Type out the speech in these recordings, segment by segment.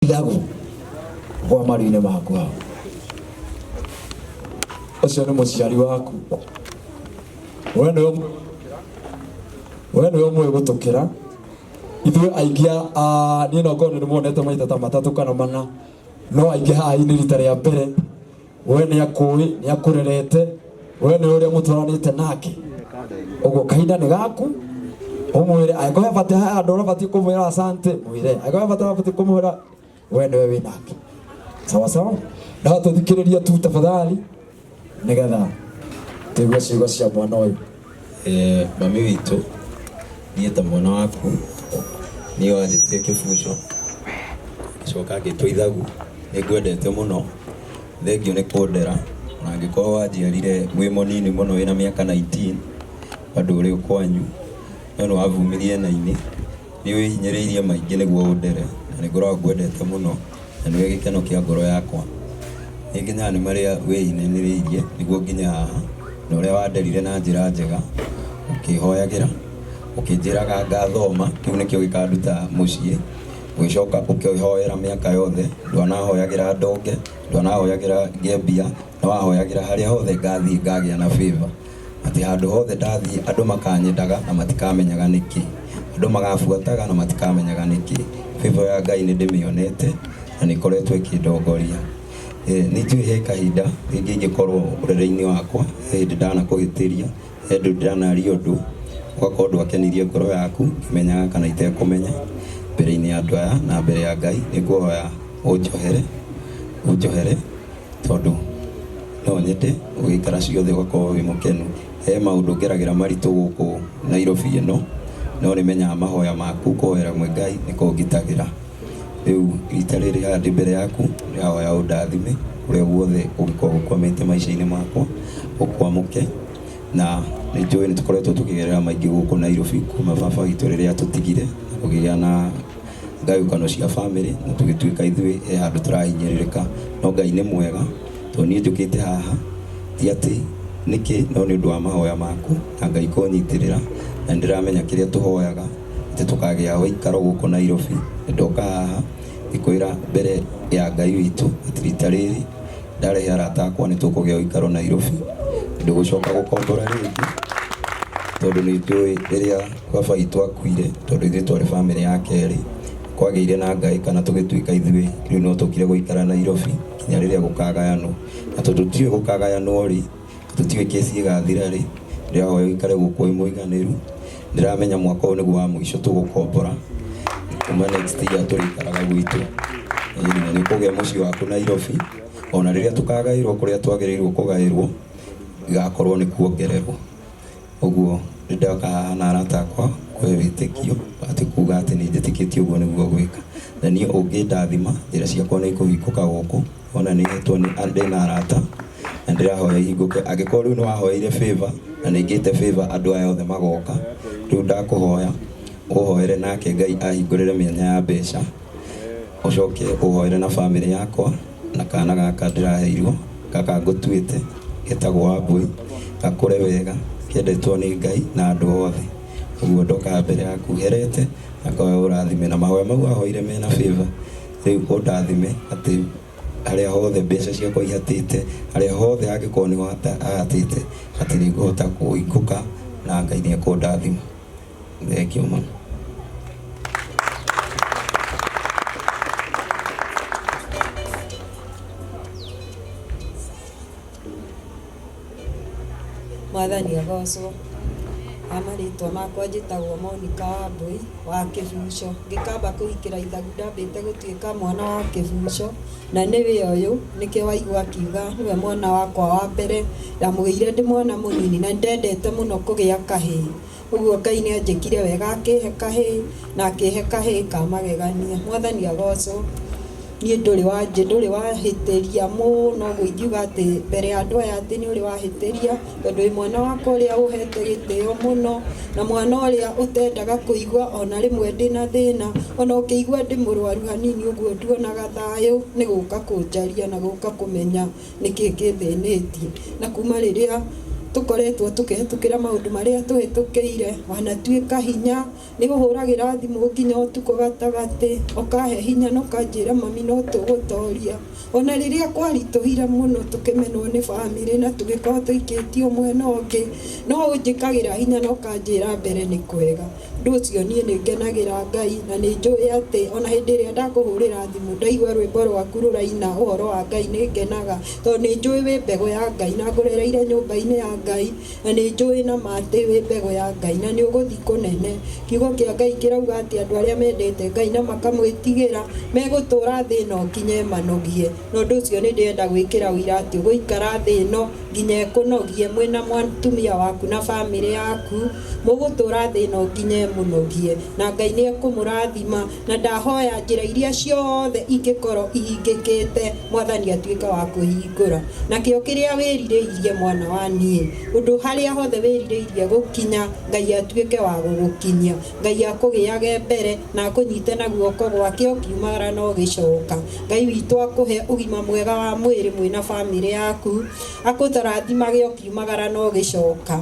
Ithagu gwa maru-inĩ maku hau. Ũcio nĩ mũciari waku. We nĩwe we nĩwe ũmwe gũtũkĩra. Ithuĩ aingĩ a niĩ no ngorwo nĩ ndĩmuonete maita ta matatũ kana mana, no aingĩ haha nĩ rita rĩa mbere. We nĩ akũĩ, nĩ akũrerete, we nĩ ũrĩa mũtwaranĩte nake. Ũguo kahinda nĩ gaku ũmwĩre, angĩkorwo he bata he handũ ũrabatiĩ kũmwĩra asante, mwĩre. Angĩkorwo he bata ũrabatiĩ kũmwĩra, we nĩwe wĩ nake. Sawa sawa, no tũthikĩrĩrie tu tafadhali, nĩgetha tũigue ciugo cia mwana ũyũ. Mami witũ, niĩ ta mwana waku, niĩ wanjĩtire kĩbuco, ngĩcoka ngĩtwo ithagu, nĩ ngwendete mũno, thengio nĩ kũndera, na angĩkorwo wanjiarire wĩ mũnini mũno wĩna mĩaka 19, bado ũrĩ o kwanyu, no nĩ wavumirie na inĩ, nĩ wĩhinyĩrĩirie maingĩ nĩguo ũndere, na nĩ ngoragwo ngwendete mũno, na nĩwe gĩkeno kĩa ngoro yakwa. Nĩ ngenyaga nĩ marĩa wĩhinyanĩrĩirie nĩguo nginye haha, na ũrĩa wanderire na njĩra njega, ũkĩhoyagĩra, ũkĩnjĩraga ngathoma, kĩu nĩkĩo gĩkanduta mũciĩ, ũgĩcoka ũkĩhoera mĩaka yothe, ndwanahoyagĩra ndonge, ndwanahoyagĩra ngĩe mbia, nĩ wahoyagĩra harĩa hothe ngathiĩ ngagĩa na favor. Atĩ handũ hothe ndathiĩ andũ makanyendaga na matikamenyaga nĩkĩ, andũ magabuataga na matikamenyaga nĩkĩ. Favor ya Ngai nĩ ndĩmĩonete na nĩ ĩkoretwo ĩkĩndongoria. Nĩ njũĩ he kahinda rĩngĩ ingĩkorwo ũrĩrĩ-inĩ wakwa, he hĩndĩ ndanakũhĩtĩria, he hĩndĩ ndanaria ũndũ, ũgakorwo ndwakenirie ngoro yaku, ngĩmenyaga kana itekũmenya, mbere-inĩ ya andũ aya na mbere ya Ngai, nĩ ngũhoya ũnjohere, ũnjohere tondũ no nyende ũgĩikara ciothe ũgakorwo wĩ mũkenu. He maũndũ ngeragĩra maritũ gũkũ Nairobi ĩno, no nĩ menyaga mahoya maku kũhoera mwĩ Ngai nĩ kũngitagĩra. Rĩu rita rĩrĩ haha ndĩ mbere yaku, ndĩrahoya ũndathime kũrĩa guothe ũngĩkorwo ũkwamĩte maica-inĩ makwa, ũkwamũke. Na nĩ njũĩ nĩ tũkoretwo tũkĩgerera maingĩ gũkũ Nairobi kuma baba witũ rĩrĩa atũtigire, na kũgĩa na ngayũkano cia bamĩrĩ, na tũgĩtuĩka ithuĩ he handũ tũrahinyĩrĩrĩka. No Ngai nĩ mwega, tondũ niĩ njũkĩte haha ti atĩ nĩkĩ, no nĩ ũndũ wa mahoya maku na Ngai kũnyitĩrĩra, na nĩ ndĩramenya kĩrĩa tũhoyaga atĩ tũkagĩa ũikaro gũkũ Nairobi. Ndoka haha ngĩkwĩra mbere ya Ngai witũ atĩ rita rĩrĩ ndarehe arata akwa nĩ tũkũgĩa ũikaro Nairobi, ndũgũcoka gũkombora rĩngĩ, tondũ nĩ njũĩ rĩrĩa baba witũ akuire, tondũ ithuĩ twarĩ bamĩrĩ ya kerĩ, kwagĩire na ngaĩ kana tũgĩtuĩka ithuĩ rĩu no tũkire gũikara Nairobi nginya rĩrĩa gũkagayanwo. Na tondũ tũtiũĩ gũkagayanwo rĩ, tũtiũĩ kesi ĩgathira rĩ, ndĩrahoya ũikare gũkũ wĩ mũiganĩru. Ndĩramenya mwaka ũyũ nĩguo wa mũico tũgũkombora, kuma next year tũrĩikaraga gwitũ. Ĩĩ, na nĩ ũkũgĩa mũciĩ waku Nairobi, ona rĩrĩa tũkagaĩrwo kũrĩa twagĩrĩirwo kũgaĩrwo, igakorwo nĩ kuongererwo. Ũguo nĩ ndoka haha na arata akwa kũhe wĩtĩkio atĩ kuga atĩ nĩ njĩtĩkĩtie ũguo nĩguo gwĩka. Na niĩ ũngĩndathima njĩra ciakwa nĩ ikũhingũka gũkũ, ona nĩ hetwo nĩ ndĩna arata na ndĩrahoya ihingũke. Angĩkorwo rĩu nĩ wahoeire favor na nĩ ngĩte favor andũ aya othe magoka, rĩu ndakũhoya ũhoere nake Ngai ahingũrĩre mĩanya ya mbeca, ũcoke ũhoere na bamĩrĩ yakwa na kana gaka ndĩraheirwo, gaka ngũtuĩte getagwo Wambũi, gakũre wega, kendetwo nĩ Ngai na andũ othe. Ũguo ndoka mbere yaku herete na ngoya ũrathime, na mahoya mau wahoire mena favor, rĩu ũndathime atĩ harĩa hothe mbeca ciakwa ihatĩte, harĩa hothe hangĩkorwo nĩho hahatĩte, atĩ nĩ ngũhota kũhingũka na Ngai nĩ ekũndathima. Thengio mũno. Mwathani agocwo. Ha marĩtwa makwa njĩtagwo Monica Wambũi wa Kĩbuco. Ngĩkamba kũhikĩra ithagu ndambĩte gũtuĩka mwana wa Kĩbuco, na nĩwe ũyũ, nĩkĩo waigua akiuga nĩwe mwana wakwa wa mbere. Ndamũgĩire ndĩ mwana mũnini na nĩndendete mũno kũgĩa kahĩĩ. Ũguo Ngai nĩ anjĩkire wega akĩhe kahĩĩ, na akĩhe kahĩĩ ka magegania. Mwathani agocwo. Niĩ ndũrĩ wanjĩ ndũrĩ wahĩtĩria mũno ũguo ingiuga atĩ mbere ya andũ aya atĩ nĩ ũrĩ wahĩtĩria, tondũ wĩ mwana wakwa ũrĩa ũhete gĩtĩo mũno, na mwana ũrĩa ũtendaga kũigua ona rĩmwe ndĩna thĩna, ona ũngĩigua ndĩ mũrwaru hanini ũguo nduonaga thayũ, nĩ gũka kũnjaria na gũka kũmenya nĩkĩ kĩthĩnĩtie. Na kuma rĩrĩa Tũkoretwo tũkĩhĩtũkĩra maũndũ marĩa tũhĩtũkĩire, wanatuĩka hinya, nĩ ũhũragĩra thimũ nginya ũtukũ gatagatĩ, ũkahe hinya na ũkanjĩra mami no tũgũtoria. Ona rĩrĩa kwaritũhire mũno tũkĩmenwo nĩ bamĩrĩ na tũgĩkorwo tũikĩtio mwena ũngĩ, no ũnjĩkagĩra hinya na ũkanjĩra mbere nĩ kwega. Ũndũ ũcio niĩ nĩ ngenagĩra Ngai na nĩ njũĩ atĩ ona hĩndĩ ĩrĩa ndakũhũrĩra thimũ ndaigua rwĩmbo rwaku rũraina ũhoro wa Ngai nĩ ngenaga, tondũ nĩ njũĩ wĩ mbegũ ya Ngai na ngũrereire nyũmba-inĩ ya Ngai, na nĩ njũĩ na ma atĩ wĩ mbegũ ya Ngai na nĩ ũgũthiĩ kũnene. Kiugo kĩa Ngai kĩrauga atĩ andũ arĩa mendete Ngai na makamwĩtigĩra megũtũra thĩ ĩno nginya ĩmanogie. Na ũndũ ũcio nĩ ndĩrenda gwĩkĩra ũira atĩ ũgũikara thĩ ĩno nginya ĩkũnogie mwĩna mũtumia waku na bamĩrĩ yaku, mũgũtũra thĩ ĩno nginya ĩmũnogie, na Ngai nĩ ekũmũrathima. Na ndahoya njĩra iria ciothe ingĩkorwo ihingĩkĩte Mwathani atuĩke wa kũhingũra. Nakĩo kĩrĩa wĩrirĩirie mwana wa niĩ, ũndũ harĩa hothe wĩrirĩirie gũkinya, Ngai atuĩke wa gũgũkinyia. Ngai akũgĩage mbere na akũnyite na guoko gwake ũkiumagara na ũgĩcoka. Ngai witũ akũhe ũgima mwega wa mwĩrĩ mwĩna bamĩrĩ yaku, akũrathimage ũkiumagara na ũgĩcoka,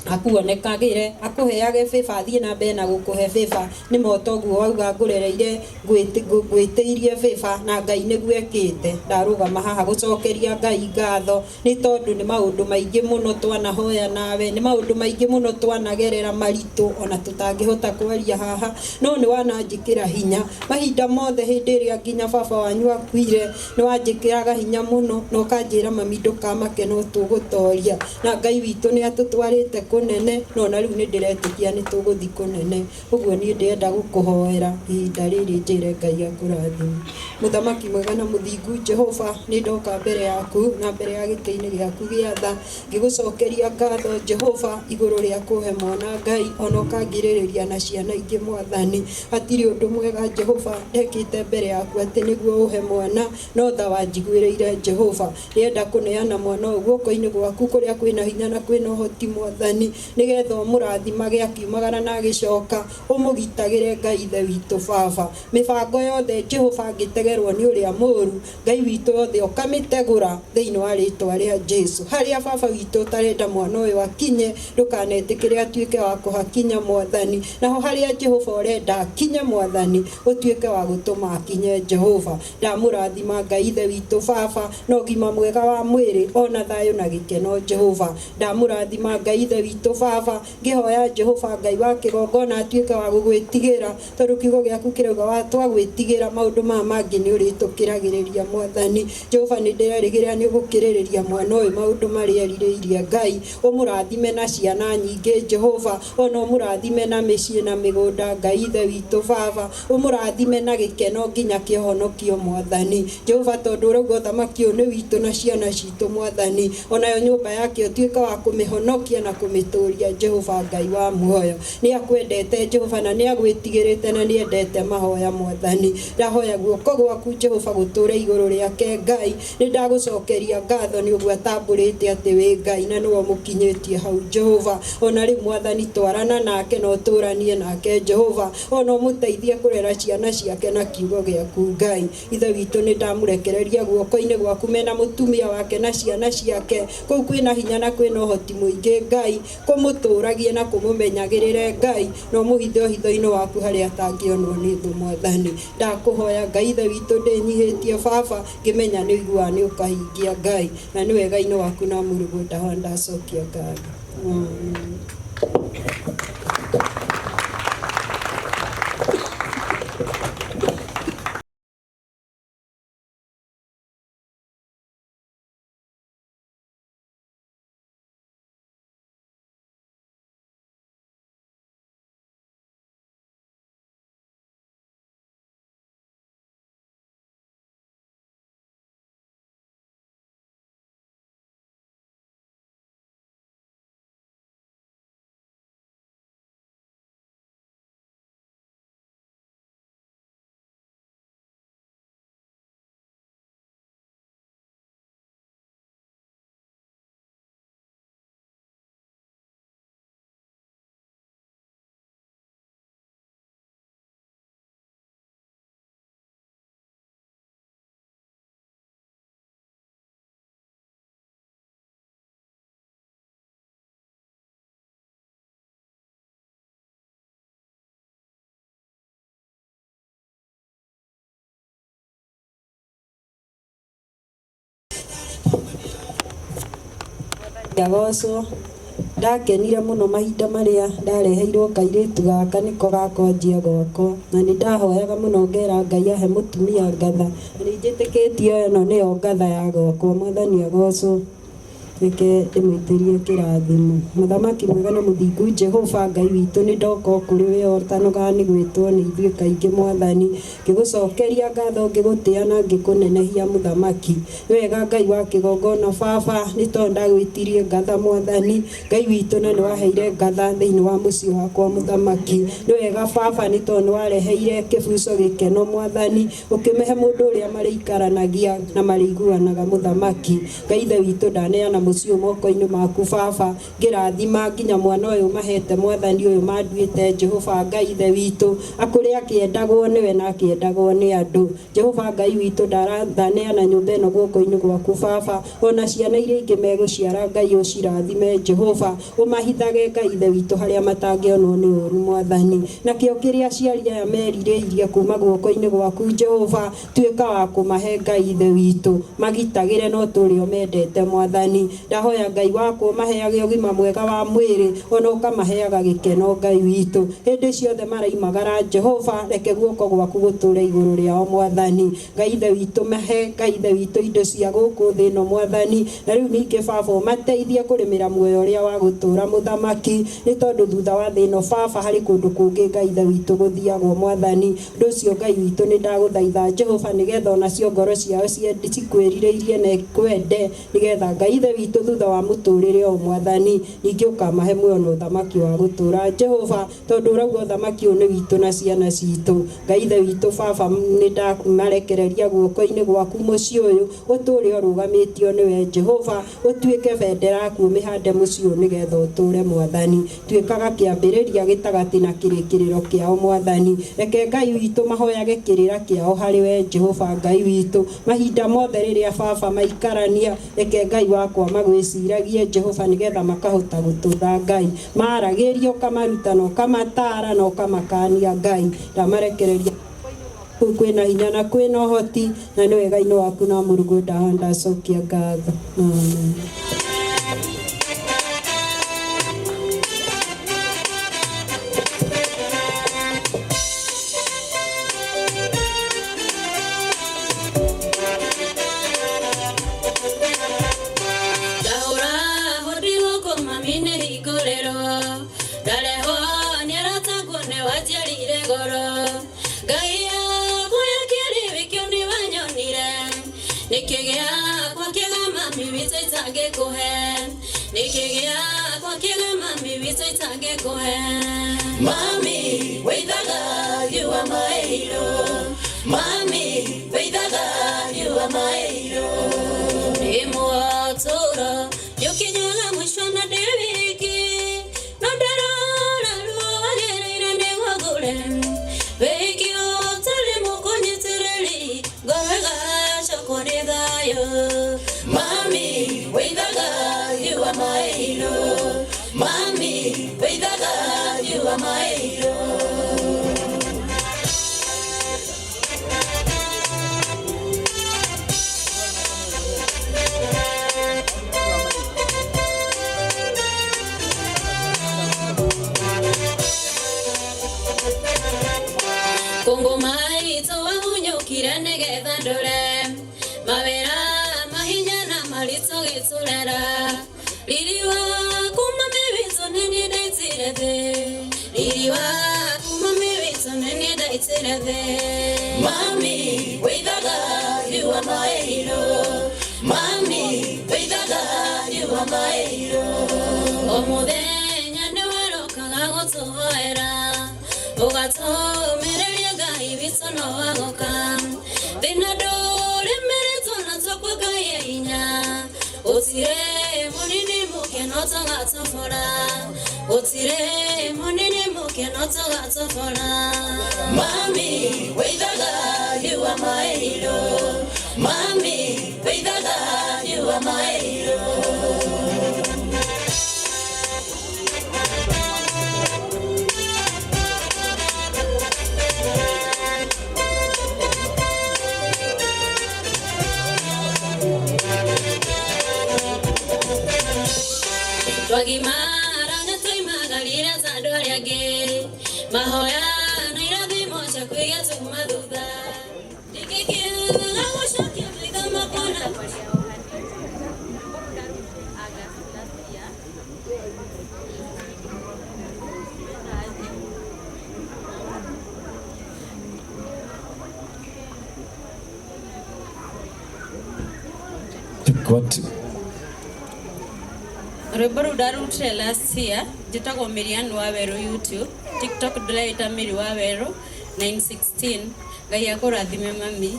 akuonekagĩre, akũheage favor, athiĩ na mbere na gũkũhe favor. Nĩ ma toguo wauga ngũrereire ngwĩtĩirie favor, na Ngai nĩguo ekĩte. Ndarũgama haha gũcokeria Ngai ngatho nĩ tondũ nĩ maũndũ maingĩ mũno twanahoya nawe, nĩ maũndũ maingĩ mũno twanagerera maritũ ona tũtangĩhota kwaria haha, no nĩ wananjĩkĩra hinya mahinda mothe. Hĩndĩ ĩrĩa nginya baba wanyu akuire nĩ wanjĩkĩraga hinya mũno na ũkanjĩra mami ndũkamake no tũgũtoria, na Ngai witũ nĩ atũtwarĩte kũnene, no na rĩu nĩ ndĩretĩkia nĩ tũgũthiĩ kũnene. Ũguo niĩ ndĩrenda gũkũhoera ihinda rĩrĩ njĩre Ngai akũrathime. Mũthamaki mwega na mũthingu Jehova, nĩ ndoka mbere yaku na mbere ya gĩtĩ-inĩ gĩaku gĩa tha, ngĩgũcokeria ngatho Jehova igũrũ rĩa kũhe mwana Ngai, ona ũkangirĩrĩria na ciana ingĩ Mwathani. Hatirĩ ũndũ mwega Jehova ndekĩte mbere yaku atĩ nĩguo ũhe mwana, no tha wanjiguĩrĩire Jehova. Ndĩrenda kũneana mwana ũyũ guoko-inĩ gwaku kũrĩa kwĩna hinya na kwĩna ũhoti Mwathani, nĩgetha ũmũrathimage akiumagara na agĩcoka, ũmũgitagĩre Ngai Ithe witũ Baba. Mĩbango yothe Jehova angĩtegerwo nĩ ũrĩa mũũru, Ngai witũ yothe ũkamĩtegũra thĩinĩ wa rĩtwa rĩa Jesu. Harĩa Baba witũ ũtarenda mwana ũyũ akinye, ndũkanetĩkĩre atuĩke wa kũhakinya Mwathani. Naho harĩa Jehova ũrenda akinye Mwathani, ũtuĩke wa gũtũma akinye Jehova. Ndamũrathima Ngai Ithe witũ Baba na ũgima mwega wa mwĩrĩ ona thayũ na gĩkeno Jehova. Ndamũrathima Ngai Ithe witũ Baba, ngĩhoya Jehova Ngai wa kĩgongona atuĩke wa gũgwĩtigĩra, tondũ kiugo gĩaku kĩrauga wa twagwĩtigĩra maũndũ maya mangĩ nĩ ũrĩtũkĩragĩrĩria Mwathani. Jehova nĩ ndĩrerĩgĩrĩra nĩ ũgũkĩrĩrĩria mwana ũyũ maũndũ marĩa erirĩirie Ngai, ũmũrathime na ciana nyingĩ Jehova, ona ũmũrathime na mĩciĩ na mĩgũnda Ngai Ithe witũ Baba, ũmũrathime na gĩkeno nginya kĩhonokio Mwathani. Jehova tondũ ũrauga ũthamaki ũyũ nĩ witũ na ciana citũ Mwathani, onayo nyũmba yake ũtuĩke wa kũmĩhonokia na kũmĩtũria Jehova Ngai wa muoyo. Nĩ akwendete Jehova na nĩ agwĩtigĩrĩte na nĩ endete mahoya Mwathani. Ndahoya guoko gwaku Jehova gũtũre igũrũ rĩake Ngai, nĩ ndagũcokeria ngatho nĩ ũguo atambũrĩte atĩ wĩ Ngai na nĩwe ũmũkinyĩtie hau Jehova. Ona rĩu Mwathani twarana nake na ũtũranie nake Jehova, ona ũmũteithie kũrera ciana ciake na kiugo gĩaku Ngai. Ithe witũ nĩ ndamũrekereria guoko-inĩ gwaku mena mũtumia wake na ciana ciake, kũu kwĩna hinya na kwĩna ũhoti mũingĩ Ngai, kũmũtũragie na kũmũmenyagĩrĩre Ngai, na ũmũhithe ũhitho-inĩ waku harĩa atangĩonwo nĩ thũ Mwathani. Ndakũhoya Ngai Ithe witũ ndĩnyihĩtie Baba, ngĩmenya nĩ ũiguaga nĩ ũkahingia Ngai, na nĩ wega-inĩ waku na mũrũguo ndahoya ndacokia ngatho. Amen. Agocwo. Ndakenire mũno mahinda marĩa ndareheirwo kairĩtu gaka nĩko gakwanjia gwakwa, na nĩ ndahoyaga mũno ngera Ngai ahe mũtumia ngatha, na nĩ njĩtĩkĩtie ĩno nĩyo ngatha ya gwakwa. Mwathani agocwo. Reke ndĩmwĩtĩrie kĩrathimo. Mũthamaki mwega na mũthingu Jehova Ngai witũ, nĩ ndoka o kũrĩ we ũtanogaga nĩ gwĩtwo nĩ ithuĩ kaingĩ Mwathani, ngĩgũcokeria ngatho, ngĩgũtĩa na ngĩkũnenehia Mũthamaki. Nĩ wega Ngai wa kĩgongona baba, nĩ tondũ ndagwĩtirie ngatha Mwathani Ngai witũ, na nĩ waheire ngatha thĩinĩ wa mũciĩ wakwa Mũthamaki. Nĩ wega baba, nĩ tondũ nĩ wareheire kĩbuco gĩkeno Mwathani, ũkĩmĩhe mũndũ ũrĩa marĩikaranagia na marĩiguanaga Mũthamaki. Ngai ithe witũ, ndaneana mũciĩ ũyũ moko-inĩ maku baba, ngĩrathima nginya mwana ũyũ mahete Mwathani ũyũ manduĩte Jehova Ngai ithe witũ, akũre akĩendagwo nĩwe na akĩendagwo nĩ andũ. Jehova Ngai witũ, ndaneana nyũmba ĩno guoko-inĩ gwaku baba, ona ciana iria ingĩ megũciara Ngai ũcirathime Jehova, ũmahithage Ngai ithe witũ harĩa matangĩonwo nĩ ũru Mwathani. Nakĩo kĩrĩa aciari aya merirĩirie kuma guoko-inĩ gwaku Jehova, tuĩka wa kũmahe Ngai ithe witũ, magitagĩre no tũrĩa mendete Mwathani. Ndahoya Ngai wakwa ũmaheage ũgima mwega wa mwĩrĩ, ona ũkamaheaga gĩkeno Ngai witũ hĩndĩ ciothe maraimagara Jehova, reke guoko gwaku gũtũre igũrũ rĩao Mwathani. Ngai ithe witũ, mahe Ngai ithe witũ indo cia gũkũ thĩ ĩno Mwathani, na rĩu ningĩ baba ũmateithie kũrĩmĩra muoyo ũrĩa wa gũtũra Mũthamaki, nĩ tondũ thutha wa thĩ ĩno baba harĩ kũndũ kũngĩ Ngai ithe witũ gũthiagwo Mwathani. Ũndũ ũcio Ngai witũ nĩ ndagũthaitha Jehova, nĩgetha onacio ngoro ciao cikwĩrirĩirie na ikwende, nĩgetha Ngai ithe witũ thutha wa mũtũrĩre ũyũ Mwathani ningĩ ũkamahe muoyo na ũthamaki wa gũtũra Jehova, tondũ ũrauga ũthamaki ũyũ nĩ witũ na ciana citũ. Ngai ithe witũ baba, nĩ ndamarekereria guoko-inĩ gwaku mũciĩ ũyũ ũtũre ũrũgamĩtio nĩwe Jehova, ũtuĩke bendera yaku ũmĩhande mũciĩ ũyũ nĩgetha ũtũre Mwathani. Tuĩkaga kĩambĩrĩria, gĩtagatĩ na kĩrĩkĩrĩro kĩao Mwathani. Reke Ngai witũ mahoyage kĩrĩra kĩao harĩ we Jehova Ngai witũ mahinda mothe rĩrĩa baba maikarania, reke Ngai wakwa magwĩciragie Jehova, nĩgetha makahota gũtũra Ngai maragĩria, ũkamaruta na ũkamatara na ũkamakania Ngai. Ndamarekereria kũu kwĩna hinya na kwĩna ũhoti, na nĩ wega-inĩ waku na Mũrungu ndahoya ndacokia ngatho. Amen. Ndahũra hũndi gũkũ mami nĩ hingũrĩrwo, ndarehwo nĩ aratangwo nĩ wanjiarire goro. Ngai yakwa ya kĩrĩwĩkĩo nĩ wanyonire, nĩkĩ gĩakwa kĩega mami witũ itangĩkũhe, nĩkĩ gĩakwa kĩega mami witũ itangĩkũhe. Mami wĩithaga, you are my hero. Mami wĩithaga, you are my hero. Ndĩ mũtũro nĩũkinyaga mũico na ndĩ wiki, no ndarora ruo wagĩrĩire nĩguo ngũre wĩiki ũtarĩ mũkũnyitĩrĩri, ngoro ĩgacokwo nĩ thayũ. Mami wĩithaga, you are my hero. Mami wĩithaga, you are my hero. Kũngũ maitũ wahunyũkire nĩgetha ndũre mawĩra mahinya na maritũ gĩtũrera, riri waku mami witũ nĩ niĩ ndaitire thĩ, riri waku mami witũ nĩ niĩ ndaitire thĩ. Mami wĩithaga, you are my hero. Mami wĩithaga, you are my hero. O mũthenya nĩ warokaga gũtũhoera, ũgatũmĩrĩria Ngai witũ no wagoka thĩna ndũrĩmĩrĩtwo na twakwa Ngai e hinya, gũtirĩ mũnini mũkeno tũgatobora, gũtirĩ mũnini mũkeno tũgatobora. Mami wĩithaga, you are my hero. Mami wĩithaga, you are my hero. Twagimara nĩ twoimagarire ta andũ arĩa angĩ. Mahoya na irathimo ciaku igĩtuma thutha. Ndingĩkĩaga gũcokia maitho makwa na What? Rwĩmbo rũu ndarutire last year njĩtagwo Miriam Waweru YouTube, TikTok ndĩreĩta Miri Waweru 916. Ngai akũrathime mami,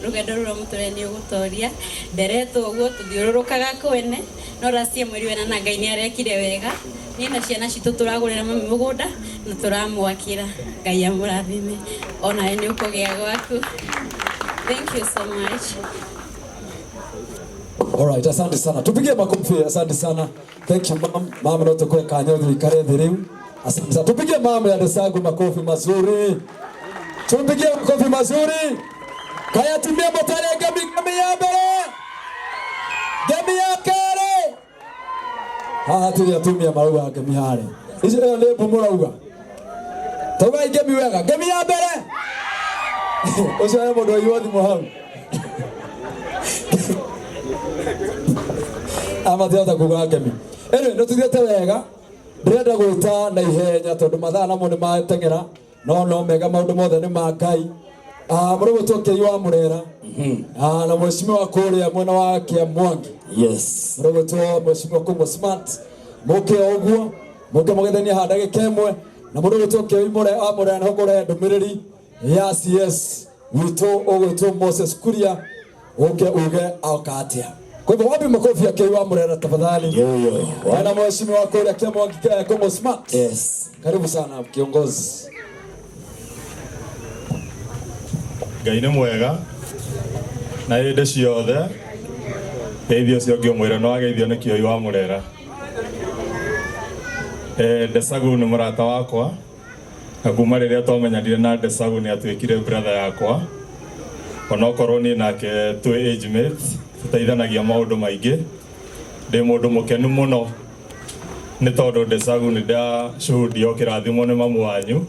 rũgendo rũrũ mũtũrĩre nĩ ũgũtoria. Nderetwo ũguo tũthiũrũrũkaga kwene, no last year mweri wa ĩnana Ngai nĩ arekire wega. Niĩ na ciana citũ tũragũrĩra mami mũgũnda na tũramwakĩra. Ngai amũrathime, onawe nĩ ũkũgĩa gwaku. Thank you so much. Alright, asante sana. Tupigie makofi, asante sana. Thank you ma'am. Mama no tukwe kanyo thikare thiriu. Asante sana. Tupigie mama ya Desagu makofi mazuri. Tupigie makofi mazuri. Kaya tumia motare gami gami ya mbere. Gami ya kere. Haha tuli atumia marauga gami hare. Icio ĩyo nĩ mbu mũrauga. Taugai gami wega. Gami ya mbere. Ũcio nĩ mũndũ waiywo thimũ hau. Amatihota kuga ngemi. Anyway, nĩ tũthiĩte wega. Ndĩrenda gwĩta na ihenya tondũ mathaa namo nĩ mateng'era, no no mega maũndũ mothe nĩ ma Ngai. Mũrũgũtwo Kĩi wa Mũrera na mheshimiwa kũrĩa mwena wa Kĩamwangi. Yes. Mũrũgũtwo mheshimiwa Kũng'ũ Smart, mũke o ũguo mũke mũgethenie haha ndagĩka ĩmwe na mũrũgũtwo Kĩi wa Mũrera nĩho kũrehe ndũmĩrĩri ya CS witũ ũgwĩtwo Moses Kuria, ũke uge oka atĩa. Kwa hivyo wapi makofi ya Kĩi wa Mũrera tafadhali? Yo yo. Na mheshimiwa kũrĩa Kĩamwangi Kũng'ũ Smart. Yes. Karibu sana kiongozi. Ngai nĩ mwega na hĩndĩ ciothe. Geithio ũcio ũngĩ ũmwĩre no ageithio nĩ Kĩoi wa Mũrera. Ndesagu nĩ mũrata wakwa na kuma rĩrĩa twamenyanire na Ndesagu nĩ atuĩkire brother yakwa, onokorwo niĩ nake twĩ age mates, tũteithanagia maũndũ maingĩ. Ndĩ mũndũ mũkenu mũno nĩ tondũ Ndesagu nĩ ndashuhudia ũkĩrathimwo nĩ mamu wanyu.